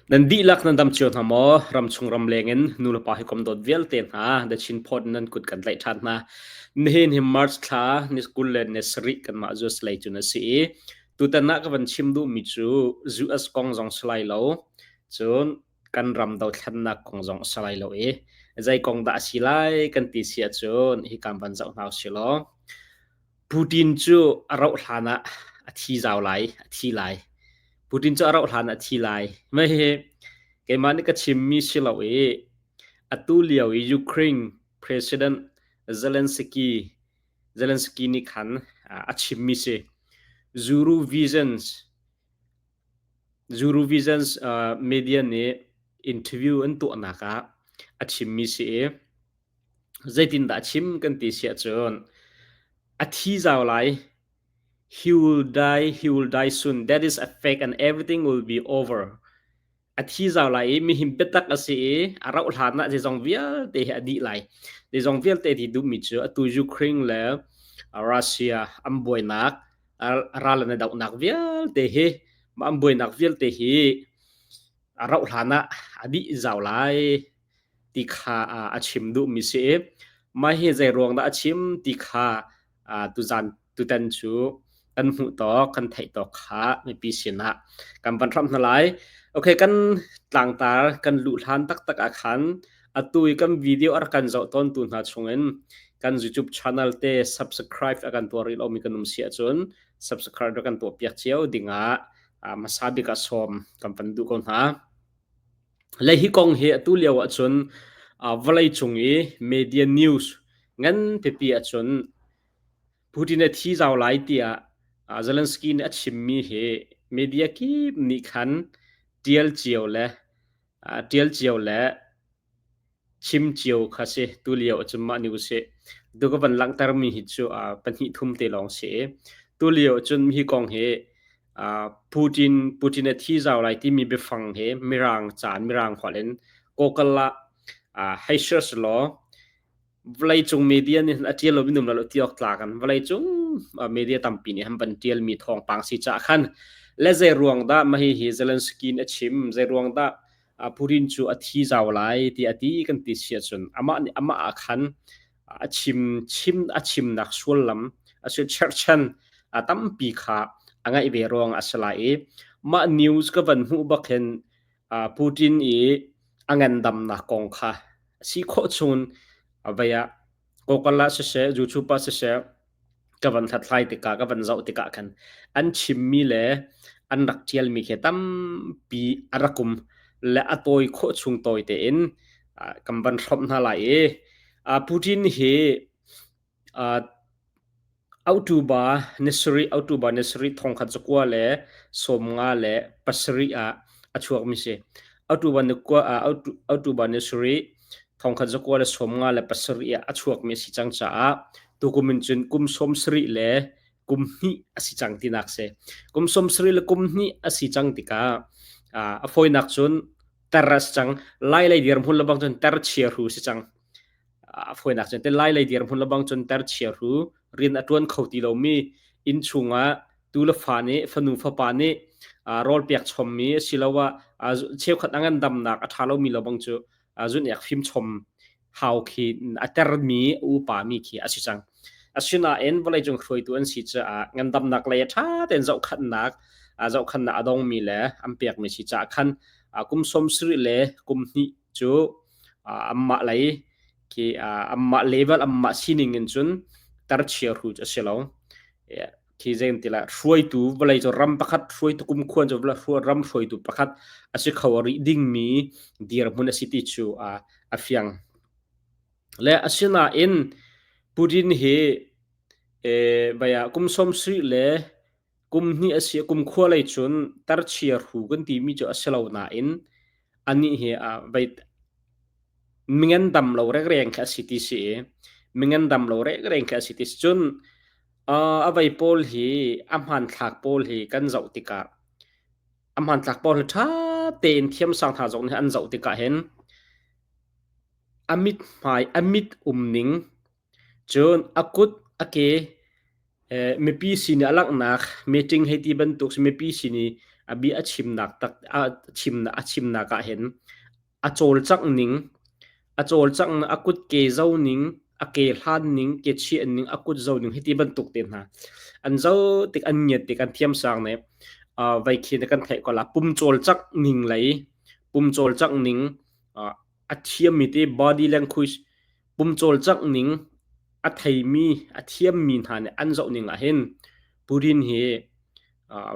Nan dihlak nan dam cio hna maw? Ramchung ramleng in nulepa hi kom dawt vialte hna The Chin Pod nan kut kan tlaih ṭhan hna. Nihin hi March thla ni 20 le ni sarih kanmah US lei cun a si i tutan ah ka van chim duhmi cu US kong zong si lai lo. Cun kan ram dothlennak kong zong a si lai lo i zei kong dah a si lai kan ti si ahcun hi kan van zoh hna usih law Putin cu a rauh hlan ah a thi zau lai, a thi lai. Putin cu a rauh hlan ah a thi lai. Mah hihi keimah nih ka chimmi si lo i atu lio i Ukraine President Zelensky Zelensky nih khan a chimmi si. Eurovisions Eurovisions media nih interview an tuahnak ah a chimmi si i zeitindah a chim kan ti si ahcun a thi zau lai. He will die, he will die soon. That is a fact and everything will be over. A thi zau lai i mihin biatak a si i a rauh hlan ah zeizong vialte hi a dih lai. Zeizong vialte ti duhmi cu atu Ukraine le Russia an buainak ral an i dohnak vialte hi mah an buainak vialte hi a rauh hlan ah a dih zau lai ti kha a chim duhmi si i mah hi zei ruang dah a chim ti kha tuzan tutan cu kan hmuh tawk kan theih tawk kha mipi sinah kan van hramh hna lai. Okay, kan tlangtar kan luh hlan taktak ah khan atu i kan video a rak kan zoh tawntu hna chungin kan YouTube channel te subscribe a kan tuah rih lomi kan um si ahcun subscribe kan tuah piak cio dingah hmasa bik ah sawm kan van duh ko hna. Le hi kong hi atu lio ahcun vawlei cung i media news ngan pipi ahcun Putin a thi zau lai tiah Zelensky nih a chimmi hi media kip nih khan ṭial cio le ṭial cio le chim cio kha si tulio ahcun mah ni usih. Tu ka van langhtermi hi cu pahnih thum te lawng si i tulio ahcun hi kong hi Putin Putin a thi zau lai timi biafang hi Mirang caan Mirang holh in Google ah hei search law vawleicung media nih a ṭial lomi um lo ti awk tlak an vawleicung media tampi nih han van ṭialmi thawngpang si caah khan le zei ruang dah mah hihi Zelensky nih a chim zei ruang dah Putin cu a thi zau lai ti a ti kan ti si ahcun amah nih amah ah khan a chim chim a chimnak sullam a si cherhchan a tampi kha a ngaih ve ruang a si lai i mah news ka van hmuh bak hin Putin i a ngandamnak kong kha si khawh chung vei ah Google ah siseh, YouTube ah siseh ka van hlathlai tikah ka van zoh tikah khan an chimmi le an rak ṭialmi khi tampi a rak um le a tawi khawh chung tawi tein kan van hrawmh hna lai i Putin hi Autuba ni sarih Autuba ni sarih thongkhat zakua le 57 ah a chuakmi si. Autuba ni kua Autuba ni sarih thongkhat zakua le 57 ah a chuakmi a si cang caah tukum in cun kum 70 le kum hnih a si cang tinak si. Kum 70 le kum hnih a si cang tikah a fawinak cun ter a si cang. Lai lei dirhmun lebang cun ter chia hru si cang. A fawinak cun te lai lei dirhmun lebang cun ter chia hru rian a ṭuan kho ti lomi inn chungah tu le fa nih fanu fapa nih rawl pek chommi asiloah cheukhat a ngandamnak a ṭha lomi lobang cu zun-ek fim chom hau khi a termi upa mi khi a si cang. Asinain vawleicung hruaitu an si caah ngandamnak lei a ṭha tein zohkhanhnak zohkhanhnak a dongmi le an pekmi si caah khan kum 70 le kum hnih cu anmah lei khi anmah level anmah sining in cun tarchia hru cu a si lo. Khi zei ti la hruaitu vawlei cu ram pakhat hruaitu kumkhuan cu ram hruaitu pakhat a si kho rih dingmi dirhmun a si ti cu a fiang. Le asinain Putin hi baya kum 70 le Kum hnih a si kum khua lei cun tarchia hru kan timi cu a si lo nain anih hi vei mingandam lo rengreng khi a si ti si i mingandam lo rengreng khi a si ti si. Cun a vei pawl hi a hmanthlak pawl hi kan zoh tikah a hmanthlak pawl hi ṭha tein thiamsang hna zong nih an zoh tikah hin a mithmai a mit umning Cun a kut a ke mipi sin i a langhnak meeting hei ti bantuk mipi sin i A bia a chimnak tak a chim a chimnak ah hin a cawlcangh ning, a cawlcangh a kutke zo ning, a ke hlan ning, ke chiah ning, a kut zo ning hiti bantuk te hna. An zo tik an ngiat tik an thiamsang nih vei khi na kan theih ko la pum cawlcangh ning lei pum cawlcangh ning a thiammi te body language pum cawlcangh ning a theimi a thiammi hna nih an zoh ning ah hin Putin hi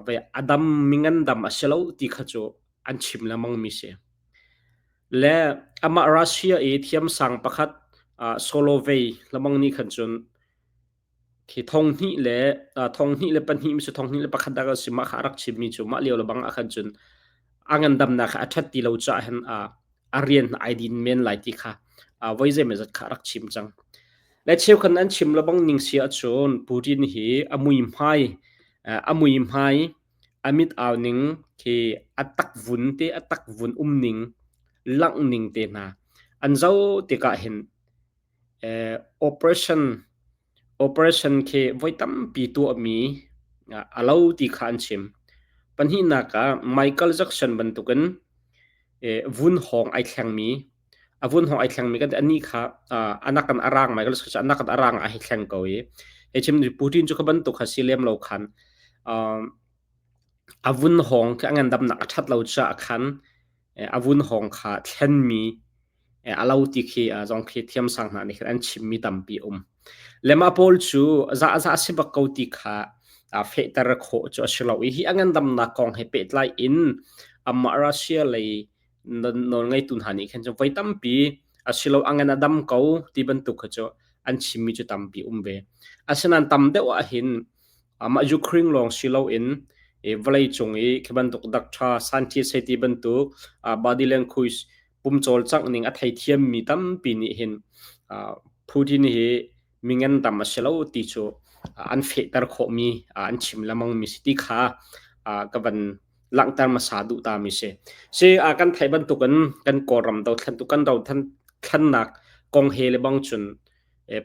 vei a dam mi ngandam a si lo ti kha cu an chim lengmang mi si. Le amah Russia i thiamsang pakhat Solovey lamang nih khan cun khi 2024 mi 2021 dah si mah kha a rak chimmi cu mah lio lebang ah khan cun a ngandamnak kha a ṭhat ti lo caah hin a rian ai din men lai ti kha voi zeimawzat kha a rak chim cang. Le cheukhat an chim lebang ning si ahcun Putin hi a muihmai a muihmai a mit au ning khi a takvun te a takvun um ning langh ning te hna an zoh tikah hin operation operation khi voi tampi tuahmi a lo ti kha an chim. Pahnihnak ah Michael Jackson bantukin vun hawng ai thlengmi a vun hawng ai thlengmi kan ti anih kha anak in a rang Michael Jackson anak in a rang a hei thleng ko i hei chim Putin cu kha bantuk kha si lem lo khan a vun hawng khi a ngandamnak a ṭhat lo caah khan a vun hawng kha thlenmi a lo ti khi zong khi thiamsang hna nih khan an chimmi tampi a um. Le mah pawl cu za za si bak ko ti kha fehter khawh cu a si lo i hi a ngandamnak kong he pehtlai in amah Russia lei nawlngeitu hna nih khan cu voi tampi a si lo a ngan a dam ko ti bantuk kha cu an chimmi cu tampi um ve. Asinain tam deuh ah hin amah Ukraine lawng si loin vawlei cung i khi bantuk doctor scientist hei ti bantuk body language pum cawlcangh ning a theithiammi tampi nih hin Putin hi mingan tam a si lo ti cu an fehter khawhmi an chim lengmangmi si ti kha ka van langhter hmasa duh ta mi si. Si kan theih bantukin kan Kawlram dothlentu kan dothlennak kong he le bang cun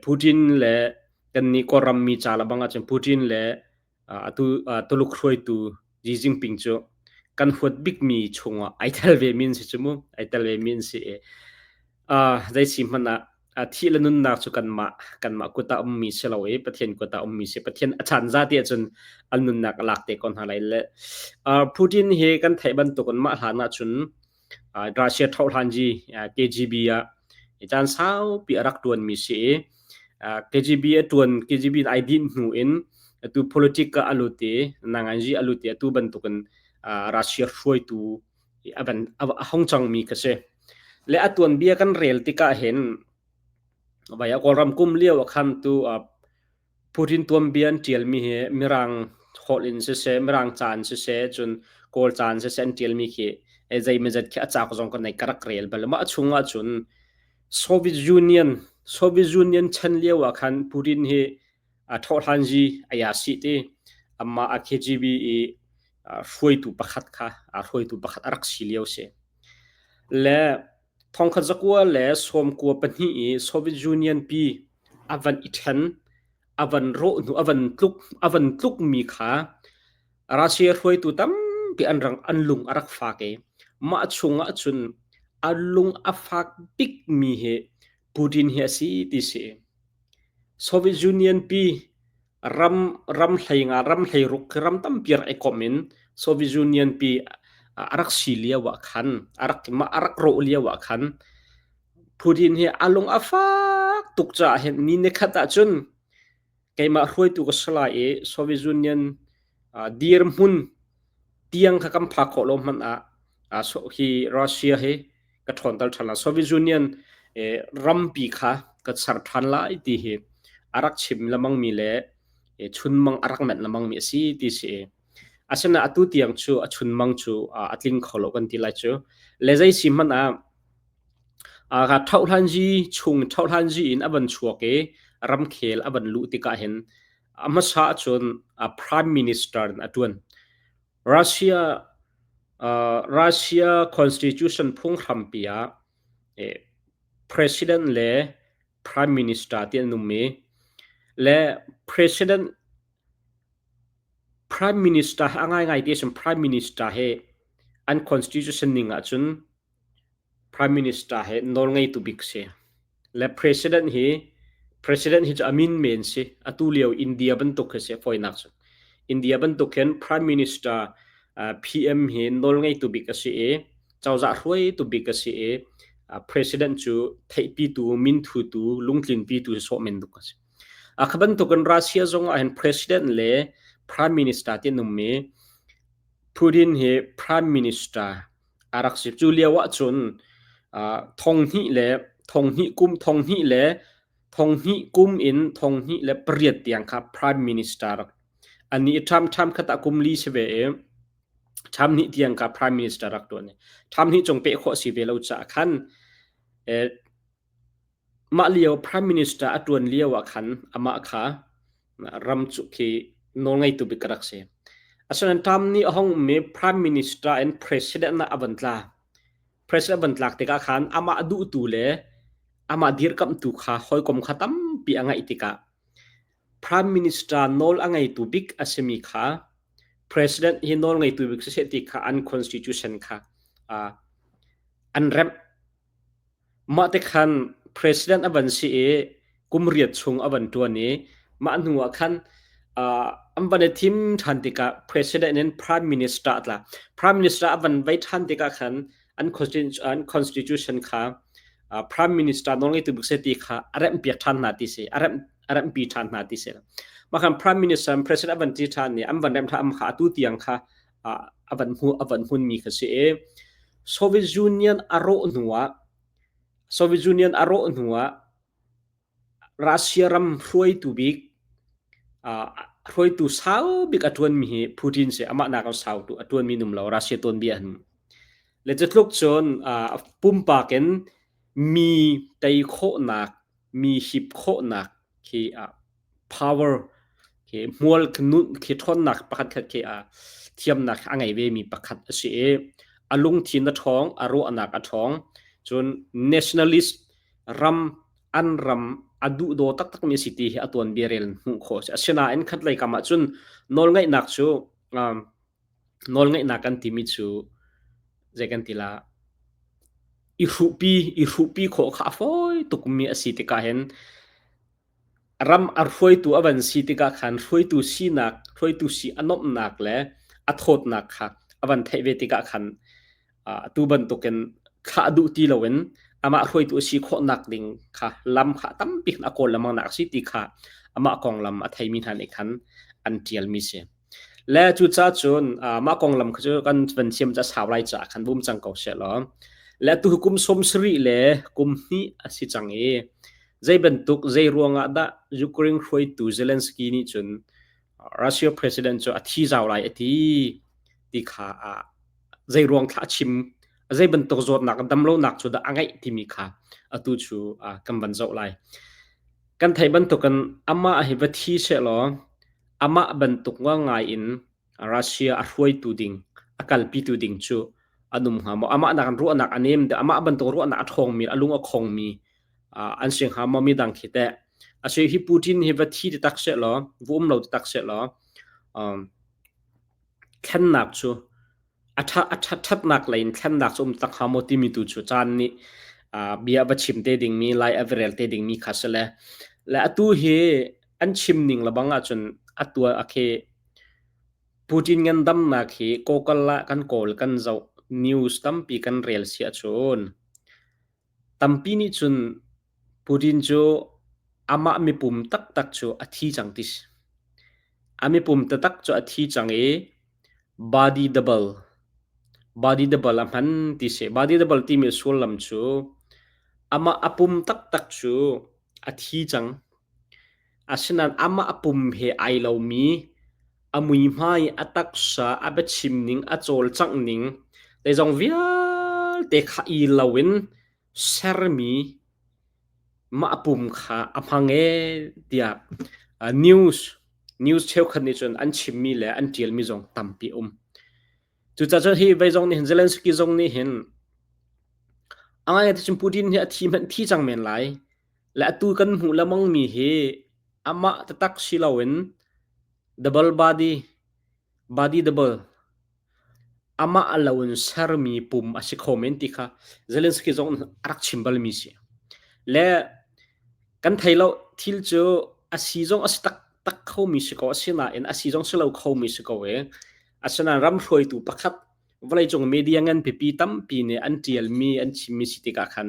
Putin le kannih Kawlram mi ca le bang ahcun Putin le atu Tuluk hruaitu Xi Jinping cu kan huat bikmi chungah ai tel ve mi an si cu mu ai tel ve mi an si i zei si hmanh ah thih le nunnak cu kanmah kanmah kut ah ummi si lo i Pathian kut ah ummi si Pathian a chan za ti ahcun an nunnak a lak te ko hna lai le Putin hi kan theih bantukin mah hlan ahcun Russia thohhlanzi KGB ah caan saupi a rak ṭuanmi si i KGB a ṭuan KGB in ai dinh hnu in atu politic ah a lut i nanganzi a lut i atu bantukin Russia hruaitu a van a hong cangmi ka si. Le a tuanbia kan rel tikah hin vai a Kawlram kum lio ah khan tu Putin tuanbia an ṭialmi hi Mirang holh in siseh, Mirang ca in siseh, cun Kawl ca in siseh an ṭialmi khi zeimawzat khi a cauk zong ka nei ka rak rel bal. Mah chung ahcun Soviet Union, Soviet Union chan lio ah khan Putin hi a ṭhawhhlanzi a ya sih ti amah a KGB i hruaitu pakhat kha hruaitu pakhat a rak si lio si. Le 1992 i Soviet Union pi a van i ṭhen, a van rawh hnu, a van tluk, a van tlukmi kha Russia hruaitu tampi an rang an lung a rak fak i mah chungah cun a lung a fak bikmi hi Putin hi a si ti si. Soviet Union pi ram ram hlei nga ram hlei ruk khi ram tampi rak i komh in Soviet Union pi a rak si lio ah khan a rak mah a rak rawh lio ah khan Putin hi a lung a fak tuk caah hin ni nikhat ahcun keimah hruaitu ka si lai i Soviet Union dirhmun tiang kha kan phak khawh lo hmanh ah hi Russia hi ka ṭhawnter ṭhan lai. Soviet Union rampi kha ka ser ṭhan lai ti hi a rak chim lengmangmi le chunmang a rak menh lengmangmi a si ti si. Asinain atu tiang cu a chunmang cu a tling kho lo kan ti lai cu. Le zei si hmanh ah ṭhohhlanzi chung ṭhohhlanzi in a van chuak i ramkhel a van luh tikah hin a hmasa ahcun prime minister in a ṭuan. Russia Russia constitution phunghrampi ah president le prime minister ti an um i le president. Prime Minister he a ngaingai ti ahcun Prime Minister he an constitution ning ahcun Prime Minister he nawlngeitu bik si. Le President hi President hi cu a min men si. Atu lio India bantuk khi si fawinak cun. India bantuk hin Prime Minister uh, PM hi nawlngeitu bik a si i cozah hruaitu bik a si i uh, President cu theihpitu, minthutu, lungtlinpitu sawh men duk a si. A kha bantukin Russia zong ah hin President le Prime Minister ti an um i Putin hi Prime Minister a rak si. Cu lio ahcun thonghnih le thonghnih kum thonghnih le thonghnih kum in thonghnih le pariat tiang kha Prime Minister rak ani i ṭham ṭham khat ah kum li si ve i ṭham hnih tiang kha Prime Minister rak ṭuan i ṭham hnih cung peh khawh si ve lo caah khan Mah lio Prime Minister a ṭuan lio ah khan amah kha ram cu khi nawlngeitu bik a rak si. Asinain Trump nih a hung ummi Prime Minister in President ah a van tla. President a van tlak tikah khan amah duhtu le amah dirkamhtu kha hawikom kha tampi a ngeih tikah Prime Minister nawl a ngeitu bik a simi kha President hi nawl ngeitu bik siseh ti kha an constitution kha uh, an remh. Mah te khan president a van si i kum riat chung a van ṭuan i mah hnu ah khan uh, an van i thim ṭhan tikah president in prime minister a tla. Prime minister a van vei ṭhan tikah khan an an constitution kha uh, prime minister nawlngeitu bik si ti kha a remhpiak ṭhan hna ti si. A remh a remhpi ṭhan hna ti si. Mah khan prime minister president a van ti ṭhan i an van remh ṭhan am kha atu tiang kha a van hmu a van hmunmi kha si i Soviet Union a rawh hnuah Soviet Union a rawh hnuah Russia ram hruaitu bik hruaitu sau bik a ṭuanmi hi Putin si amah nak sau tu a ṭuanmi num lo Russia tuanbia hin le cutluk cun pumpak in mi tei khawhnak mi hip khawhnak khi power khi hmual khi ṭhawnnak pakhat khat khi a thiamnak a ngei ve mi pakhat a si i a lungthin a ṭhawng a ruahnak a ṭhawng cun nationalist ram an ram a duhdaw taktak mi a si ti hi a tuanbia rel hmuh khawh a si asinain khatlei kam ah cun nawlngaihnak cu um, nawlngaihnak kan timi cu zei kan ti la i hruhpi i hruhpi khawh kha a fawi tukmi a si tikah hin Ram a hruaitu a van si tikah khan hruaitu sinak, hruaitu si a nuamhnak le a thawtnak kha a van theih ve tikah khan atu bantukin thlah duh ti loin amah hruaitu a si khawhnak ding kha lam kha tampi khan a kawl lengmang nak a si ti kha amah konglam a theimi hna nih khan an ṭialmi si. Le cucaah cun mah konglam kha cu kan van thiam cu a sau lai caah khan bum cang ko seh law. Le atu hi kum 70 le kum hnih a si cang i zei bantuk zei ruangah dah Ukraine hruaitu Zelensky nih cun Russia president cu a thi zau lai a ti ti kha zei ruang thla a chim zei bantuk zawtnak damlonak cu dah a ngeih timi kha atu cu kan van zoh lai. Kan theih bantukin amah hi va thi seh law amah bantuk ngai in Russia a hruaitu ding, a kalpitu ding cu an um hnga maw? Amah nak ruahnak a nem deuh, amah bantuk ruahnak a ṭhawngmi, a lung a khongmi an si hnga maw midang khi teh? Asi hi Putin hi va thi tak seh law, va um lo tak seh law, um, thlennak cu a ṭha a ṭhat ṭhatnak lei in thlennak cu um tak hnga maw timi tu cu caan nih bia va chim te dingmi lai a va rel te dingmi kha si le le atu hi an chim ning lebang ahcun atu a khi Putin ngandamnak hi Google ah kan kawl kan zoh news tampi kan rel si ahcun tampi nih cun Putin cu amah mipum taktak cu a thi cang ti si. A mipum taktak cu a thi cang i body double body double a hman ti si. Body double timi sullam cu amah a pum taktak cu a thi cang. Asinain amah a pum he ai lomi a muihmai, a taksa, a biachim ning, a cawlcangh ning, zeizong vialte kha i loin sermi mah pum kha a hmang ee tiah news news cheukhat nih cun an chimmi le an ṭialmi zong tampi a um. Cucaah cun hi vei zong nih hin Zelensky zong nih hin a ngai cun Putin hi a thi hmanh thi cang men lai. Le atu kan hmuh lengmangmi hi amah taktak si loin double body. Body double amah a lo in sermi pum a si kho men ti kha Zelensky zong a rak chim balmi si. Le kan thei lo thil cu a si zong a si taktak khomi si ko asinain a si zong si lo khomi si ko e. Asinain ram hruaitu pakhat vawleicung media ngan pipi tampi nih an ṭialmi an chimmi si tikah khan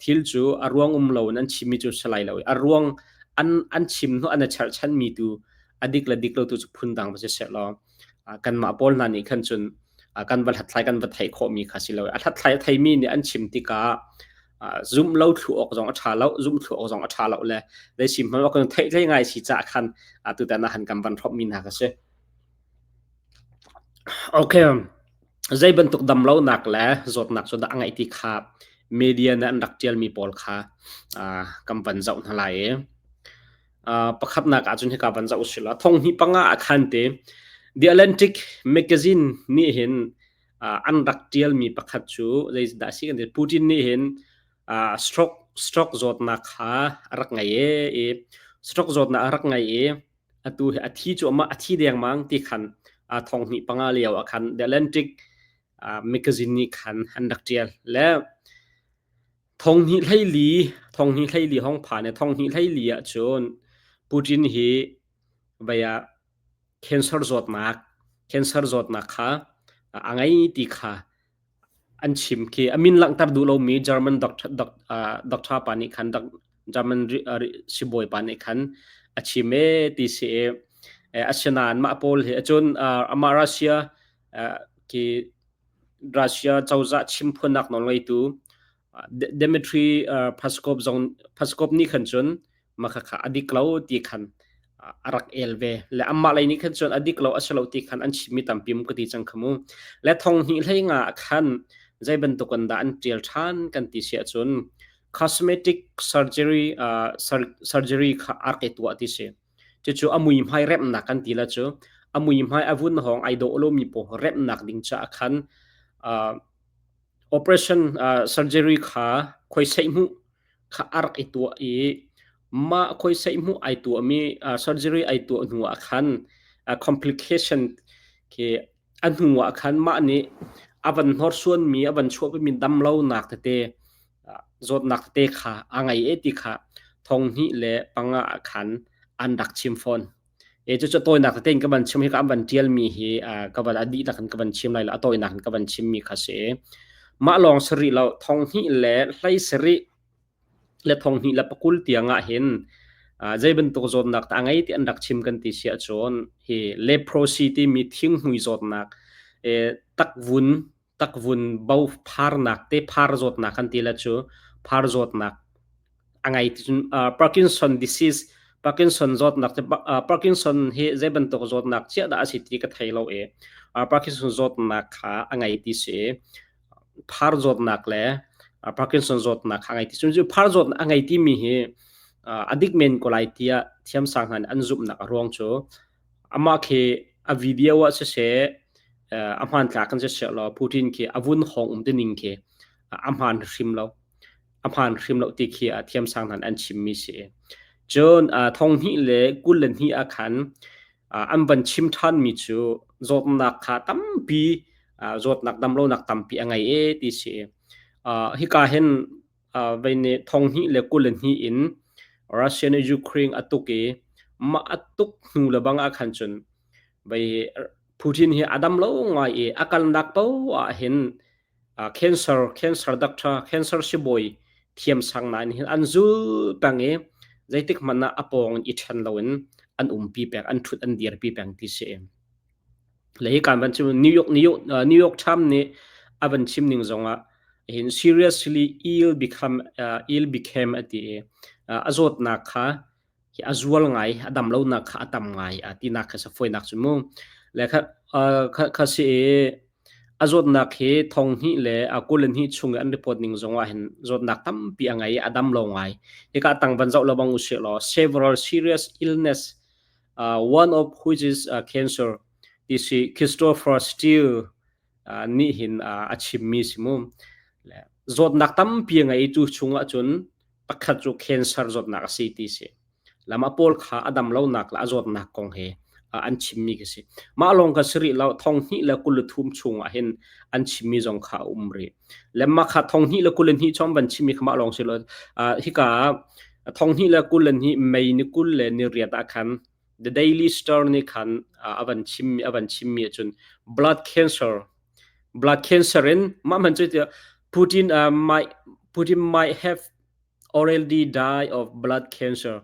thil cu a ruang um lo in an chimmi cu si lai lo i a ruang an an chim hnu an i cherhchanmi tu a dik le dik lo tu cu phundang va si seh law kanmah pawl hna nih khan cun kan va hlathlai kan va theih khawhmi kha si lo a hlathlai a theimi nih an chim tikah zumh lo thlu awk zong a ṭha lo zumh thlu awk zong a ṭha lo le zei sim hmanh kan theih hlei ngai si caah khan tutan ah han kan van hrawmmi hna ka si. Okay. Zei bantuk damlonak le zawtnak cu dah a ngeih ti kha media nih an rak ṭialmi pawl kha kan van zoh hna lai i pakhatnak ahcun hika van zoh usih law thong hnih panga ah khan te The Atlantic magazine nih hin an rak ṭialmi pakhat cu zeidah a si kan ti Putin nih hin stroke stroke zawtnak kha a rak ngei i stroke zawtnak a rak ngei i atu hi a thi cuahmah a thi dengmang ti khan thong hnih panga lio ah khan The Atlantic magazine nih khan an rak ṭial le thong hnih hleili thong hnih hleili hong phan i thong hnih hleili ah cun Putin hi vei ah cancer zawtnak cancer zawtnak kha a ngei ti kha An chim khi a min langhter duh lomi German doctor pa nih khan German sibawi pa nih khan a chim ee ti si i asinain mah pawl hi cun amah Russia khi Russia cozah chimphuannak nawl ngeitu Dmitry Peskov zong Peskov nih khan cun mah khakha a dik lo ti khan a rak el ve le amah lei nih khan cun a dik lo a si lo ti khan an chimmi tampi um ka ti cang kha mu le thong hnih hlei nga khan zei bantuk in dah an ṭial ṭhan kan ti si ahcun cosmetic surgery uh, surgery kha a rak i tuah ti si cucu a mui hmai remnak kan ti la cu a mui hmai a vun hawng ai dawh lomi pawl remnak ding caah khan uh, operation uh, surgery kha khoiseih hmuh kha a rak i tuah i mah khoiseih hmuh ai tuahmi surgery ai tuah hnu ah khan complication khi a hnu ah khan mah nih a van hnorsuanmi a van chuahpimi damlonak tete zawtnak tete kha a ngei e ti kha thong hnih le panga ah khan an rak chim fawn. E cu cu tawinak tete in ka van chim hi ka an van ṭialmi hi ka van a dihlak in ka van chim lai lo a tawinak in ka van chimmi kha si. Mah lawng si rih lo thong hnih le hlei sarih le thong hnih le pakul tiang ah hin zei bantuk zawtnak dah a ngei ti an rak chim kan ti si ahcun hi leprosy timi thinghmui zawtnak takvun takvun bo pharnak te phar zawtnak kan ti la cu phar zawtnak a ngei ti cun Parkinson disease Parkinson zawtnak te Parkinson hi zei bantuk zawtnak chiah dah a si ti ka thei lo i Parkinson zawtnak kha a ngei ti si phar zawtnak le Parkinson zawtnak kha a ngei ti cun cu phar zawtnak a ngei timi hi a dik men ko lai tiah thiamsang hna nih an zumhnak a ruang cu Amah khi a video ah siseh, a hmanthlak in siseh law Putin khi a vun hawng um tining khi a hmaan hrim lo. A hmaan hrim lo ti khi a thiamsang hna nih an chimmi si. Cun thong hnih le 22 ah khan an van chim ṭhanmi cu zawtnak kha tampi zawtnak damlonak tampi a ngei e ti si. Hika hin vei nih thong hnih le 22 in Russia nih Ukraine a tuk i mah a tuk hnu le bang ah khan cun vei Putin hi a dam lo ngai i a kalnak paoh ah hin cancer cancer doctor cancer sibawi thiamsang nain hin an zul peng i zeitik hmanh ah a pawng in i ṭhen loin an umpi peng an ṭhut an dirpi peng ti si. Le hi kan van chim New York New York New York Times nih a van chim ning zongah hin seriously ill become ill became a ti i a zawtnak kha hi a zual ngai a dam lonak kha a tam ngai a tinak kha safoinak cu mu le kha kha kha si i a zawtnak hi thong hnih le a kul hnih chung i an report ning zongah hin zawtnak tampi a ngei i a dam lo ngai hika tang van zoh lo bang usih law several serious illness one of which is cancer ti si Christopher Steele nih hin a chimmi si mu. Zawtnak tampi a ngei i cu chungah cun pakhat cu cancer zawtnak a si ti si. Lama pawl kha a dam lonak le a zawtnak kong he an chimmi khi si. Mah lawng kha si rih lo, 2023 le 30 chung ah hin an chimmi zong kha a um rih. Le mah kha 2022 chung van chimmi kha mah lawng si lo. Hika 2022 May ni 28 ah khan The Daily Star nih khan a van chimmi a van chimmi ahcun blood cancer blood cancer in mah hman cu Putin might Putin might have already die of blood cancer.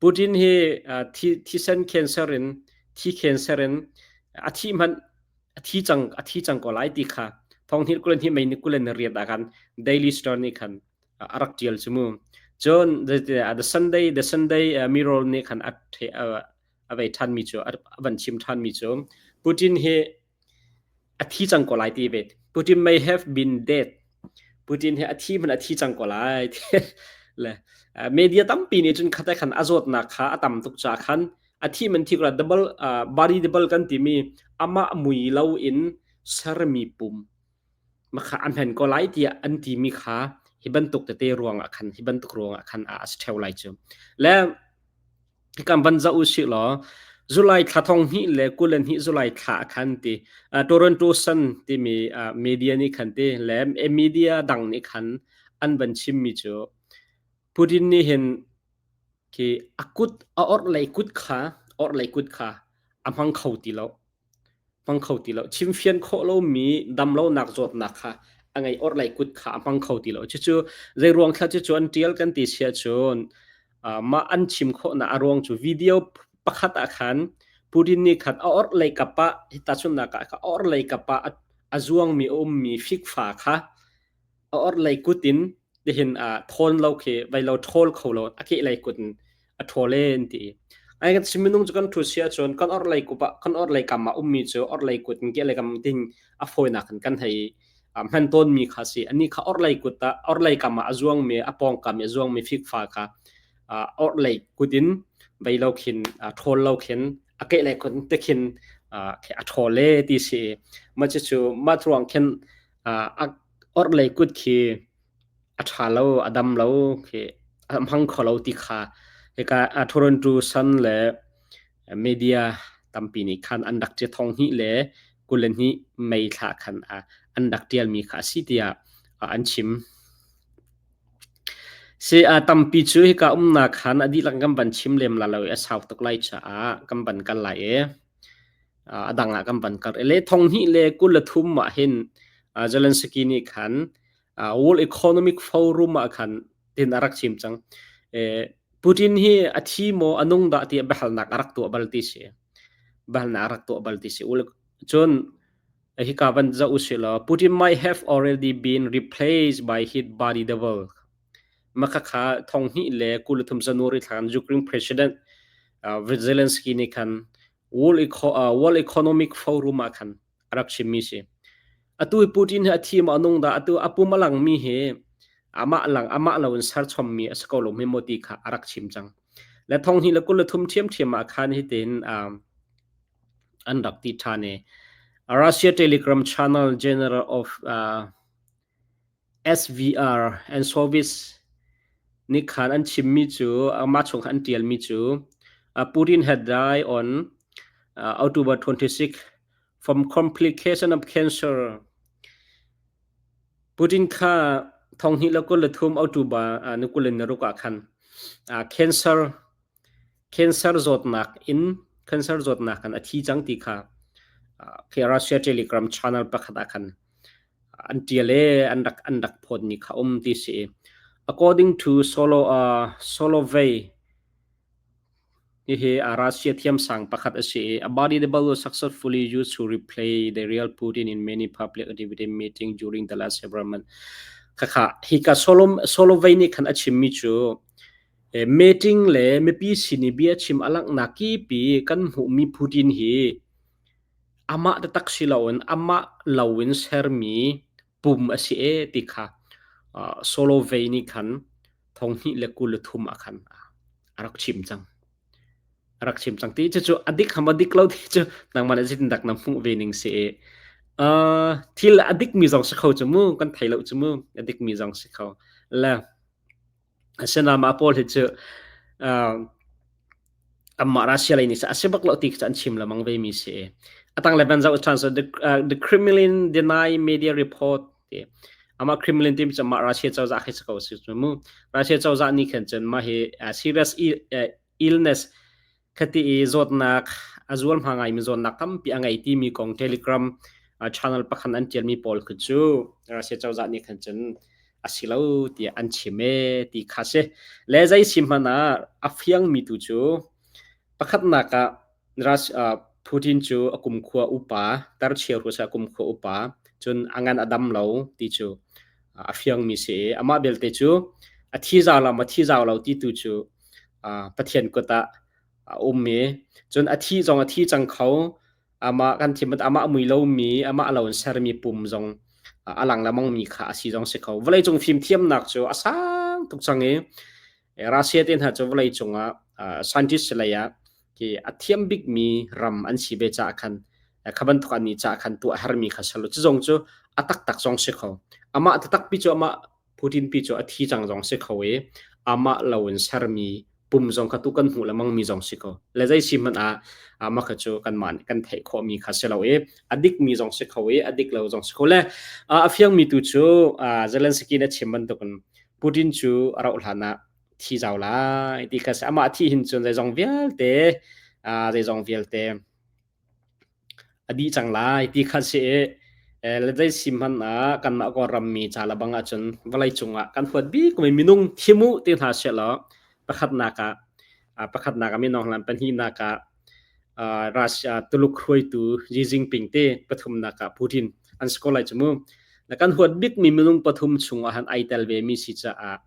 Putin hi thi thisen cancer in thi cancer in a thi hmanh a thi cang a thi cang ko lai ti kha thong hnih kulen hi mei ni kulen riat ah khan Daily Star nih khan a rak tial cu mu. Cun the, the Sunday the Sunday Mirror nih khan a a vei than mi cu a van chim than mi cu Putin hi a thi cang ko lai ti ve. Putin may have been dead. Putin hi a thi hmanh a thi cang ko lai. Le media tampi nih cun khatai khan a zawtnak kha a tam tuk ca khan a thi man thi ko double body double kan timi amah mui lo in sermi pum makha a hmen ko lai tiah an timi kha hi bantuk tete ruangah khan hi bantuk ruangah khan a si theo lai cu. Le Hikam van zoh usih law July thla 2022 July thla ah khan ti Toronto Sun timi media nih khan ti le media dang nih khan an van chimmi cu Putin nih hin khi a kut a orhlei kut kha orhlei kut kha a hmang kho ti lo. Hmang kho ti lo. Chimfian khawh lomi damlonak zawtnak kha a ngei orhlei kut kha a hmang kho ti lo. Cucu zeiruang thla cucu an ṭial kan ti siah cun mah an chim khawhnak a ruang cu video pakhat ah khan Putin nih khan a orhlei kap ah hi tahchunhnak ah a orhlei kap ah a zuangmi a ummi fikfa kha a orhlei kut in tihin thawn lo khi vai lo ṭhawl kho lo a kehlei kut in a ṭhawl e an ti. Ai kan si minung cu kan ṭhu si ahcun kan orhlei kup ah kan orhlei kam ah ummi cu orhlei kut in kehlei kam tin a fawinak in kan hei hman tawnmi kha si. Anih kha orhlei kut ah orhlei kam ah a zuangmi a pawngkam i a zuangmi fikfa kha orhlei kut in vei lo khin ṭhawl lo khin a kehlei kut in tikhin a ṭhawl e ti si. Mah cucu mah ruang khin a orhlei kut khi a ṭha lo, a dam lo, khi a hmang kho lo ti kha hika Toronto Sun le media tampi nih khan an rak ṭial 2022 May thla khan an rak ṭialmi kha a si tiah an chim. Si a tampi cu hika umnak khan a dihlak kan van chim lem la lo i a sau tuk lai caah kan van kal lai i a dang ah kan van kal. Le 2023 ah hin Zelensky nih khan World Economic Forum ah khan tin a rak chim cang. Putin hi a thi maw a nung dah tiah biahalnak a rak tuah bal ti si. Biahalnak a rak tuah bal ti si. Cun hika van zoh usih law Putin might have already been replaced by his body double. Makhakha 2023 January thla Ukraine President Zelensky nih khan World, Eco World Economic Forum ah khan a rak chimmi si. Atu hi Putin hi a thi maw a nung dah atu a pum a langmi hi amah lang amah lo in serchommi a si ko lo hme maw ti kha a rak chim cang. Le 2023 ṭhiamṭhiam ah khan hitin an rak ti ṭhan i Russia Telegram channel General of SVR and Soviets nih khan an chimmi cu amah chung khan an ṭialmi cu Putin had died on October 26 from complication of cancer. Putin kha 2023 October ni 26 ah khan cancer cancer zawtnak in cancer zawtnak in a thi cang ti kha Russia Telegram channel pakhat ah khan an ṭial i an rak an rak phawtmi kha um ti si. According to Solo Solovey hihi Russia thiamsang pakhat a si i a body double was successfully used to replay the real Putin in many public activity meeting during the last several months. Khakha hika Solom Solovey nih khan a chimmi cu meeting le mipi sin i bia chim a langhnak kipi kan hmuhmi Putin hi Amah taktak si loin amah loin sermi pum a si ee ti kha Solovey nih khan 2023 ah khan a rak chim cang. A rak chim cang. Ti cucu a dik ham a dik lo ti cu nangmah nih zeitindah na hmuh ve ning si i thil a dikmi zong si kho cu mu kan thei lo cu mu a dikmi zong si kho. Le asinain mah pawl hi cu. Amah Russia lei nih a si bak lo ti khi an chim lemang ve mi si. Atang le ban zoh ṭhan so the Kremlin deny media report ti. Amah Kremlin tim cu amah Russia cozah khi si ko si cu mu. Russia cozah nih khan cun mah hi serious illness khati i zawtnak a zual hma ngaimi zawtnak tampi a ngei timi kong Telegram channel pakhat an ṭialmi pawl khi cu Russia cozah nih khan cun a si lo tiah an chim e ti kha si. Le zei si hmanh ah a fiangmi tu cu pakhatnak ah Putin cu a kumkhua upa tarchia ru sa kumkhua upa cun a ngan a dam lo ti cu a fiangmi si i amah belte cu a thi zau lo ma thi zau lo ti tu cu Pathian kut ah a um i cun a thi zong a thi cang kho. Amah kan thim amah a mui lomi amah lo in sermi pum zong a lang lemangmi kha a si zong si kho. Vawleicung fimthiamnak cu a sang tuk cang i Russia te hna cu vawleicung ah scientist lei ah khi a thiam bikmi ram an si ve caah khan kha bantuk an nih caah khan tuah hermi kha salo cu zong cu a taktak zong si kho. Amah taktak pi cu amah Putin pi cu a thi cang zong si kho i amah lo in sermi pum zong kha tu kan hmuh lengmang mi zong si ko. Le zei si hmanh ah amah kha cu kanmah nih kan theih khawhmi kha si lo i a dikmi zong si kho i a dik lo zong si kho. Le a fiangmi tu cu Zelensky nih a chim bantukin Putin cu a rauh hlan ah thi zau lai ti kha si. Amah thi hin cun zeizong vialte zeizong vialte a dih cang lai ti kha si i le zei si hmanh ah kanmah Kawlram mi ca le bang ahcun vawleicung ah kan huat bik mi minung thim u ti hna sehlaw pakhatnak ah pakhatnak ah minung hlan pahnihnak ah Russia Tuluk hruaitu Xi Jinping te pathumnak ah Putin an si ko lai cu mu. Na kan huat bik mi minung pathum chung ah han ai tel ve mi si caah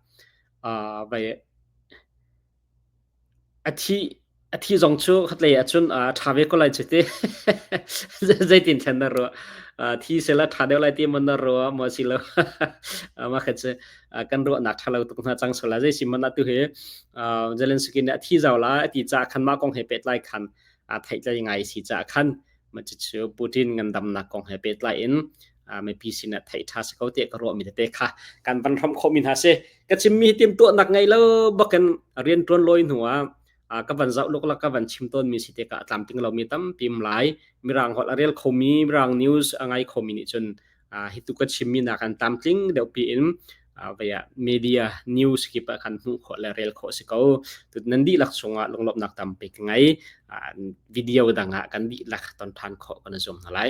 vai A thi zong cu khatlei ahcun a ṭha ve ko lai cu ti. Zeitin thlen na ruah? Thi sehla ṭha deuh lai ti maw na ruah maw si lo? Mah kha cu kan ruahnak ṭha lo tuk hna cang sual lai. Zei si hmanh ah tuhi Zelensky nih a thi zau lai a ti caah khan mah kong he pehtlai khan aa theihtlei ngai si caah khan mah cucu Putin ngandamnak kong he pehtlai in mipi sinah theih ṭha si ko tiah ka ruahmi tete kha kan van hrawmh khawhmi hna si. Ka chimmi hi timhtuahnak ngei lo bakin rian ṭuan lawi hnu ah ka van zoh luklak ka van chim tawnmi si tikah a tlamtling lomi tampi um lai. Mirang holh a rel khomi, Mirang news a ngai khomi nih cun hi tu ka chimmi nakin tlamtling deuh piin vei ah media news kip ah khan hmuh khawh le rel khawh si ko. Nan dihlak chungah lunglawmhnak tampi ka ngei. Video dang ah kan dihlak ton ṭhan khawh kan i zuam hna lai.